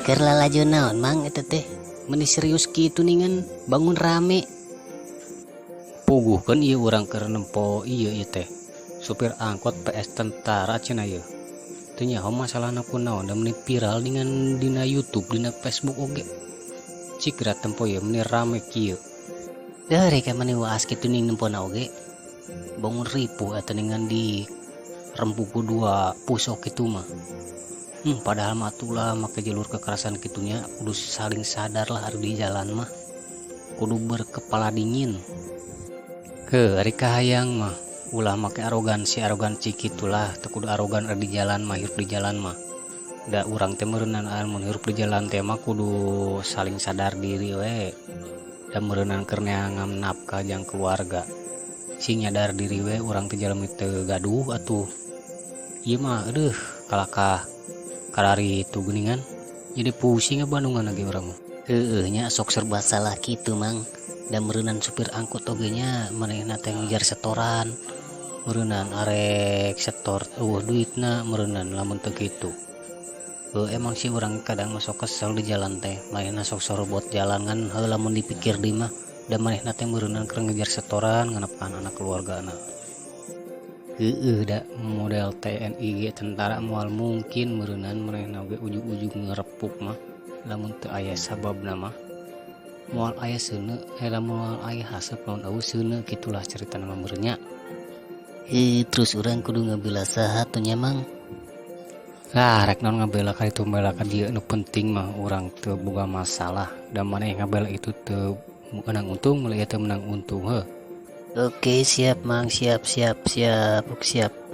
Keur lalajo naon, Mang, eta teh? Meni serius kitu ningan bangun rame. Puguh kan ieu urang keur nempo ieu ieu teh. Supir angkot PS tentara cenah ieu. Teu nyaho masalahna kunaon da meuni viral dengan dina YouTube, dina Facebook oge. Cik geura tempo ieu meuni rame kieu. Deuh rek mani waas kitu ning nempona oge. Bangun ripuh eta ningan di rempuku dua pusok kitu mah. Padahal mah atulah make jalur kekerasan kitunya kudu saling sadar lah ari di jalan mah. Kudu berkepala dingin. Heuh, ari kahayang mah ulah make arogansi-arogansi kitulah, teu kudu arogan ari di jalan mah, hirup di jalan mah. Da urang teh meureunan amun hirup di jalan teh mah kudu saling sadar diri we. Da meureunan keur neangan nafkah jang keluarga. Sing nyadar diri we urang teh jalmi teu gaduh atuh. Ieu mah aduh kalakah kararitu geuningan. Jadi pusing Bandungan lagi urang mah. Heueuh nya sok serba salah kitu, Mang. Da meureunan supir angkot oge nya manehna teh ngejar setoran. Meureunan arek setor eueuh duitna meureunan lamun teu kitu. Heuh, emang sih urang kadang mah sok kesel di jalan teh, manehna sok sorobot jalan ngan heuh lamun dipikir deui mah da manehna teh meureunan keur ngejar setoran nganapkahan anak keluargana. Heueuh, da model TNI ge tentara moal mungkin meureunan manehna oge ujug-ujug ngerepuk mah lamun teu aya sababna mah. Moal aya seuneu, lamun moal aya haseup lamun eueuh seuneu kitulah caritana mah meureun nya. Heuh, terus urang kudu ngabela saha tuh nya, Mang? Lah rek naon ngabela ka ditu bela ka dieu, nu penting mah urang teu boga masalah da maneh ngabela itu teu meunang untung, meuli ieu teu meunang untung heuh. Oke, siap, Mang, siap siap siap siap.